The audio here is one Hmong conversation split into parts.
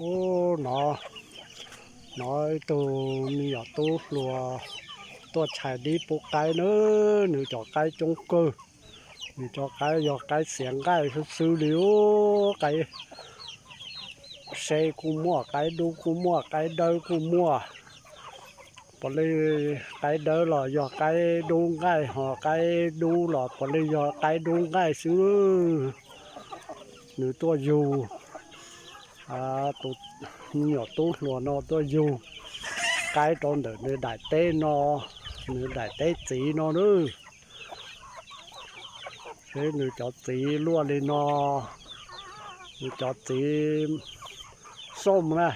Ub, no, no ib tug me nyuam tub hluas tuaj tshais dib pub qaib na, nws cov qaib coob kawg. Nws cov qaib yog qaib xiav nqaij xwb xwb li ub, qaib se kuj muaj, qaib dub kuj muaj, qaib dawb kuj muaj. Puav leej qaib dawb los yog qaib dub nqaij, ho qaib dub los puav leej yog qaib dub nqaij xwb. Nws tuaj yug, tus me nyuam tub hluas no tuaj yug qaib rau ntawm nws daim teb no, nws daim teb txiv no na. Seb nws cov txiv luaj li no, nws cov txiv xom na,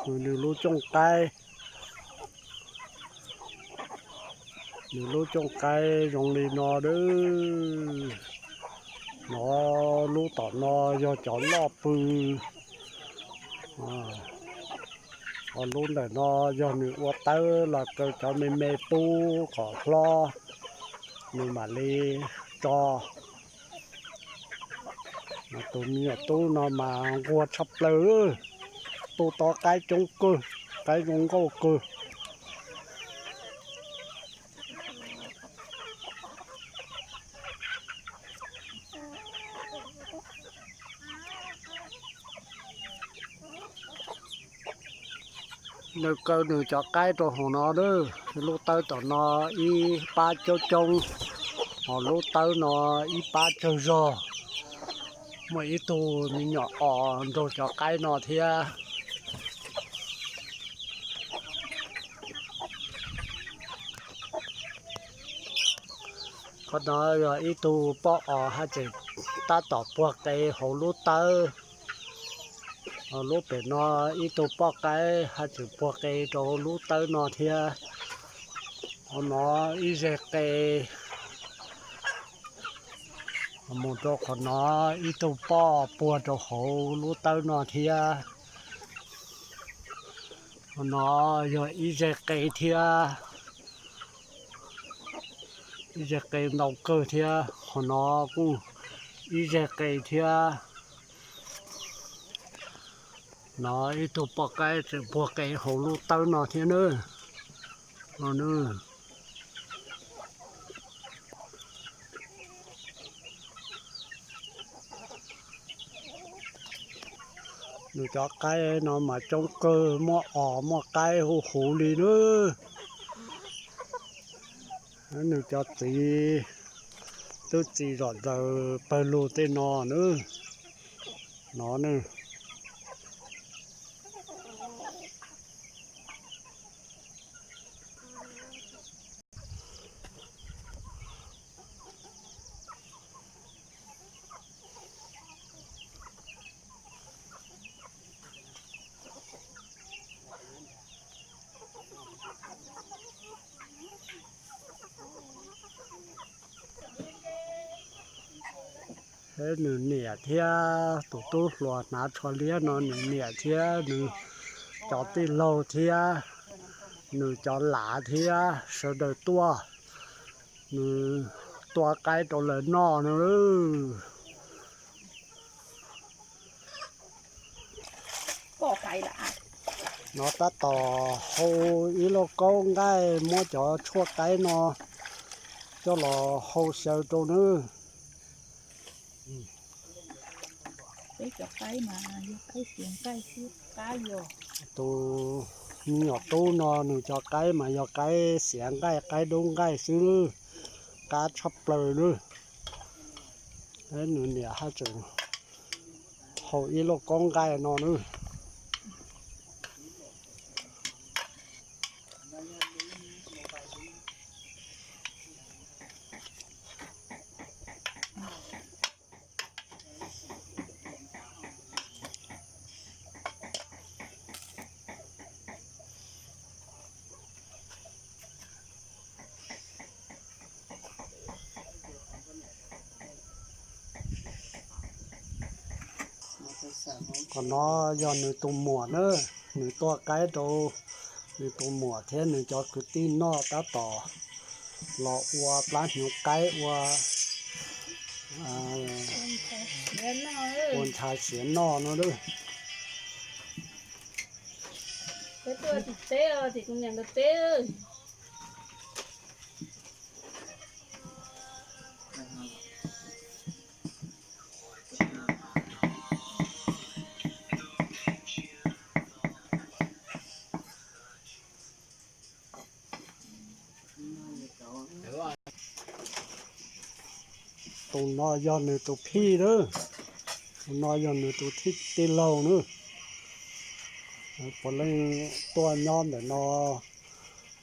nws lub cooj qaib, nws lub cooj qaib zoo li no na. No, lub tom no yog cov loj pw, ho lub ntawm no yog nws ua tawb los kaw cov me me pub kom hlob, nws mam li tso. Tus me nyuam tub no mas nquag tshaj plaws, tu tau qaib coob kawg, qaib zoo nkauj kawg. Nws kaw nws cov qaib rau hauv no na, lub tawb tom no ib pab coob coob, ho lub tawb no ib pab tsawg zog. Muaj ib tug me nyuam os nrog cov qaib no thiab. Qhov no yog ib tug poj os haj tseem tab tom puag qe hauv lub tawb. Lub pem no ib tug poj qaib haj tseem puag qe rau lub tawb no thiab. Qhov no ib zeg qe mus rau qhov no ib tug poj puag rau hauv lub tawb no thiab. Qhov no yog ib zeg qe thiab, ib zeg qe ntau kawg thiab. Qhov no kuj ib zeg qe thiab. No ib tug poj qaib tseem puag qe hauv lub tawb no thiab na. No na. Nws cov qaib no mas coob kawg, muaj os muaj qaib huv huv li na. Nws cov txiv twb txi zom zaws pawg lug tej no na. No na. Nws niam thiab tus tub hluas hnav tsho liab no, nws niam thiab nws cov tij laug thiab nws cov lav thiab sawv daws tuaj, nws tua qaib rau lawv noj no. No tab tom hau ib lauj kaub nqaij, muab cov tshuaj qaib no coj los hau xyaw rau nawb. Tus me nyuam tub no nws cov qaib mas yog qaib xiav nqaij, qaib dub nqaij xwb, qab tshaj plaws lawm. Nws niam haj tseem hau ib lauj kaub nqaij no nawb. Qhov no yog nws tus muam na, nws tua qaib rau nws tus muam thiab nws cov kwv tij noj tab tom los ua plab hnyuv qaib ua, ua ntshav siav noj no lawm. Peb tuaj tim teb os, tim kuv niam nkawd teb. Tus no yog nws tus phij na, tus no yog nws tus phij tij laug na. Puav leej tuaj nyob ntawm no,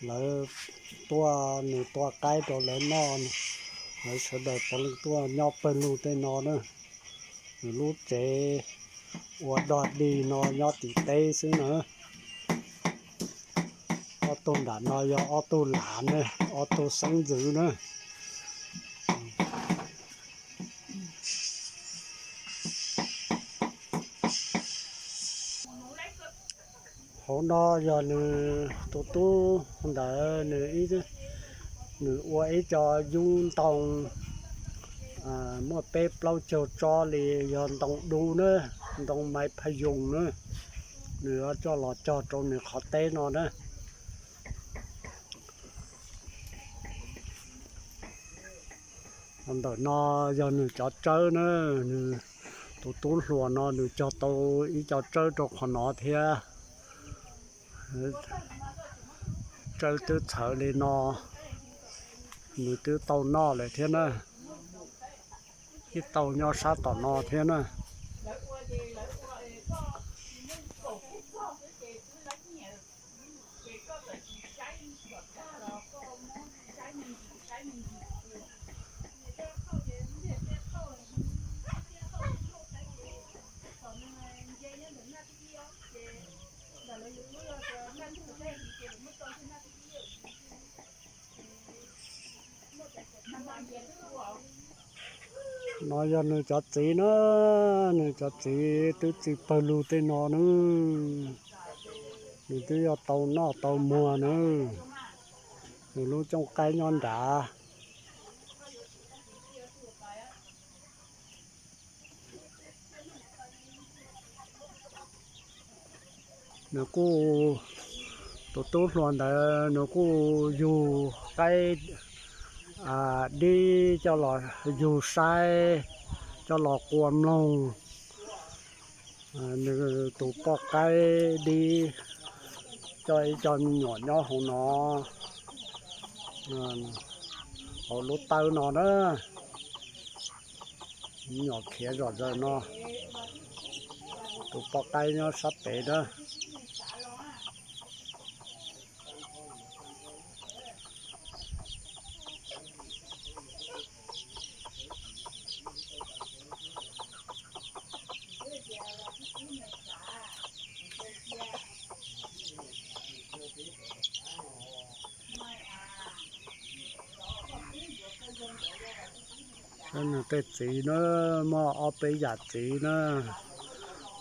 lawv tuaj, nws tua qaib rau lawv noj, lawv sawv daws puav leej tuaj nyob pawg lug tej no na. Nws lub tsev ua dog dig no nyob tim teb xwb na. Ob tug nram no yog ob tug lav na, ob tug xeeb ntxwv na. Hauv no yog nws tus tub ntawd, nws ua ib co yub ntoo, muaj peb plaub caug tsob li, yog ntoo dub na, ntoo maiv phaj yoos na. Nws coj los cog rau nws qhov teb no na. Ntawm no yog nws cov tsawb na, nws tus tub hluas no nws cog tau ib co tsawb rau qhov no thiab. Tsawb twb txhawv li no, nws twb tau noj lawm thiab na, ib tau nyob sab tom no thiab na. No yog nws cov txiv na, nws cov txiv twb txi pawg lug tej no na, nws twb yuav tau noj tau muag na, nws lub cooj qaib nyob nrad. Nws kuj, tus tub hluas ntawd nws kuj yug qaib dib coj los yug saib, coj los qua mloog. Nws tus poj qaib dib coj ib co me nyuam nyob hauv no, hauv lub tawb no na. Me nyuam khiav zom zaws no, tus poj qaib nyob sab pem na. Nws tej txiv na, muaj ob peb yam txiv na,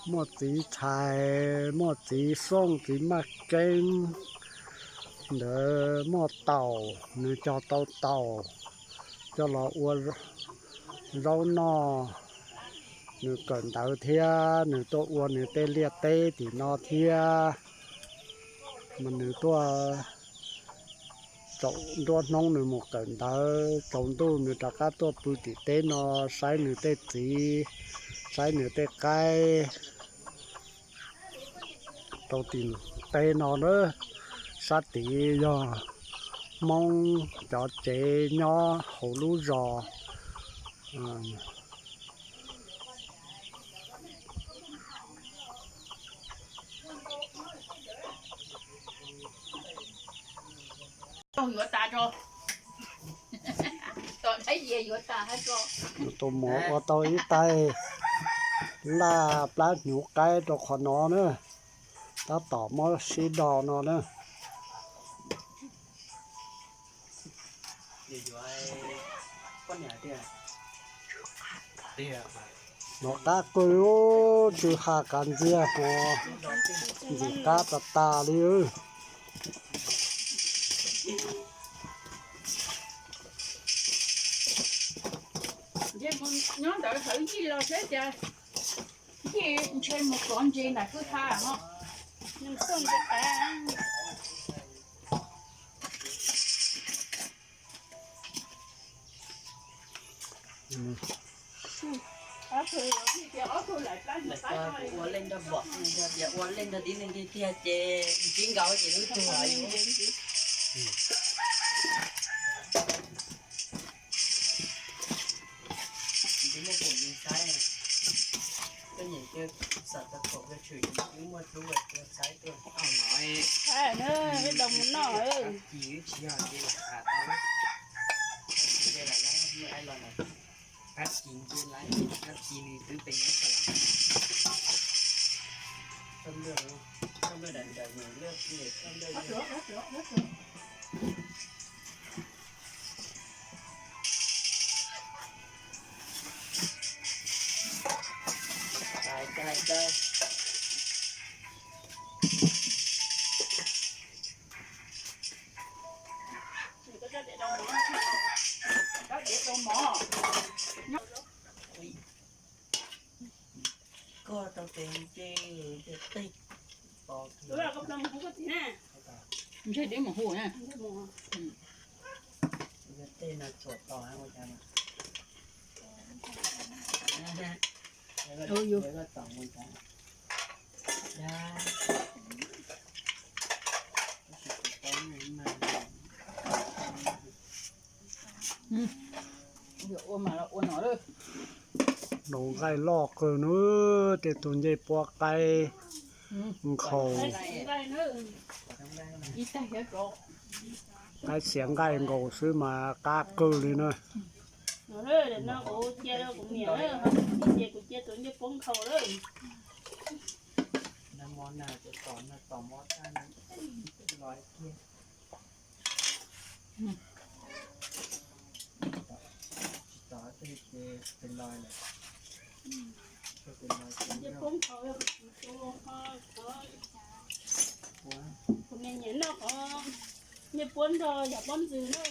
muaj txiv txhais, muaj txiv xyooj, txiv maj keeb, ntawd muaj taum, nws cog tau taum coj los ua zaub noj. Nws kawm ntawv thiab nws tuaj ua nws tej liaj teb tim no thiab, mas nws tuaj tsaus nruab hnub nws mus kawm ntawv, tsaus ntuj nws rov qab tuaj pw tim teb no saib nws tej txiv, saib nws tej qaib. Rau tim teb no na, sab tid yog Hmoob cov tsev nyob hauv lub zos. Yuav tas tso. Tom Thaib Yias yuav tas hab tso. Tus muam ua tau ib taig laj plab hnyuv qaib rau qhov no na, tab tom muab sib do no na. Nov qab qw, tsw ha kav ntxiag hmo, ntxim qab tas tas li. Nyob ntawd hawv yij los saib cas yij ntshe mus kov ntses ntawm kwj ha os. Ua leej nrog vom, yog tias ua leej nrog tib neeg tiag tiag ces tib nkaus ces lub tug. Twb muaj kaum yus saib, koj nyeem kiag xam tau kaum yog tshwm twb muaj hlub tuaj saib tuaj. Au no, peb doos mus noj. Ci wb tsis yog ces lam tham tau, ci los lawm, muaj aib los lawm, qab ci nce lawm, qab ci nws twb pem nyob tau lawm. Txoj nplej, txoj nplej daim ntawm nws lwj, txoj nplej. Koj tau tes nce, nce teg. Ntshe dib mus hu na. Tej no tsuam tos ua cas. Ua mas los ua no lawm. Doos nqaij loj kawg na, tej tug ncej puab qaib nkhaus, qaib xiav nqaij nkaus xwb mas qab kawg li na. Kuv niam nyiam noj qhov ncej puab nrog yam pob ntxwg na.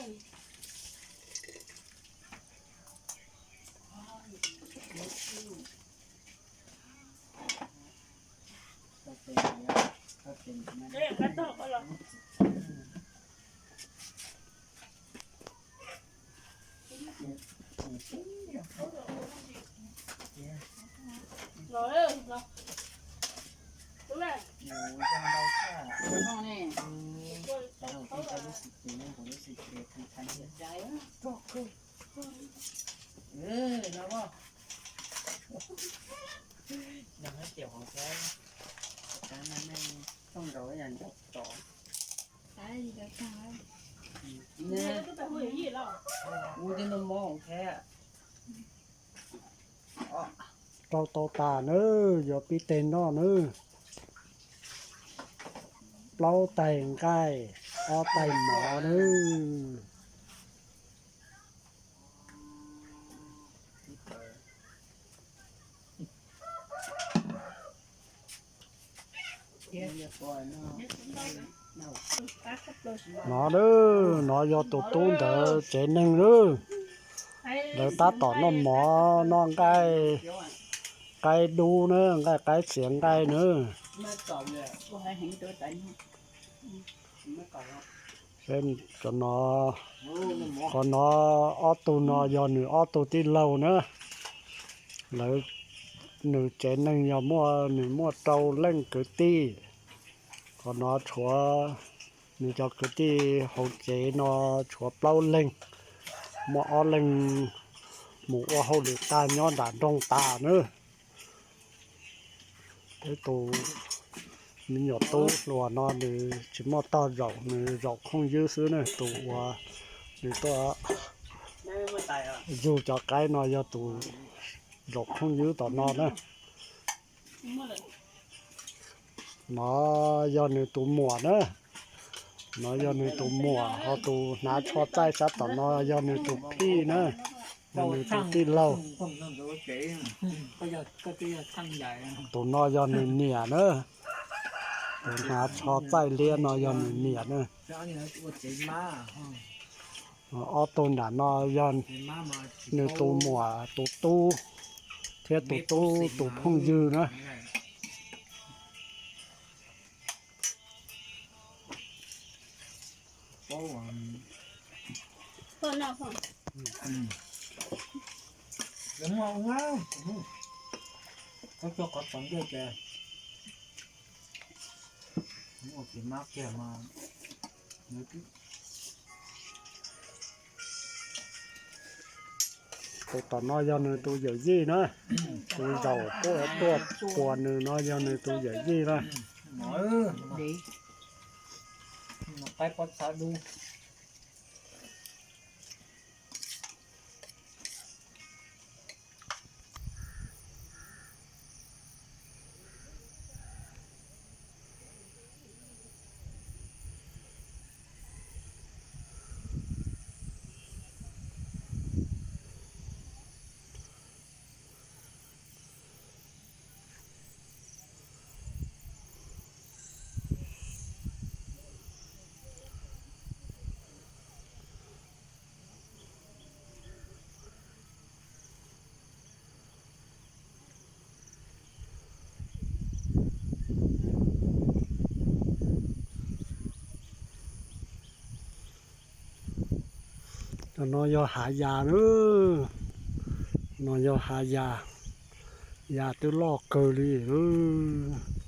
Rau tau tas nawb, yuav pib teg noj nawb. Plaub tais nqaij, ob tais mov nawb. No nawb, no yog tus tub ntawd tsev neeg nawb. Lawv tab tom noj mov, noj nqaij, qaib dub na, nqaij qaib txiav nqaij nawb. Cov no, qhov no ob tug no yog nws ob tug tij laug na. Lawv, nws tsev neeg yog muaj, nws muaj rau leej kwv tij. Qhov no tshuav nws cov kwv tij hauv tsev no tshuav plaub leeg, muaj ob leeg mus ua hauj lwm tag nyob nram nroog tas nawb. Peb tus me nyuam tub hluas no nws tsis muaj tog zaum, nws zaum khooj ywb xwb na. Tus uas nws tuaj yug cov qaib no yog tus zaum khooj ywb tom no na. No yog nws tus muam na. No yog nws tus muam, ho tus hnav tsho txaij sab tom no yog nws tus phij na, yog nws tus tij laug. Tus no yog nws niam na. Tus hnav tsho txaij liab no yog nws niam na. Ob tug nram no yog nws tus muam tus tub thiab tus tub tus phooj ywg na. Muaj ua, koj coj qhov txaus ntej ces ua kev mab kiag mas. Tus tom no yog nws tus yawm yij na, tus zaum tuaj tuaj puas nws no yog nws tus yawm yij na. Cov no yog hav yas na, no yog hav yas, yas twb loj kawg li lawm.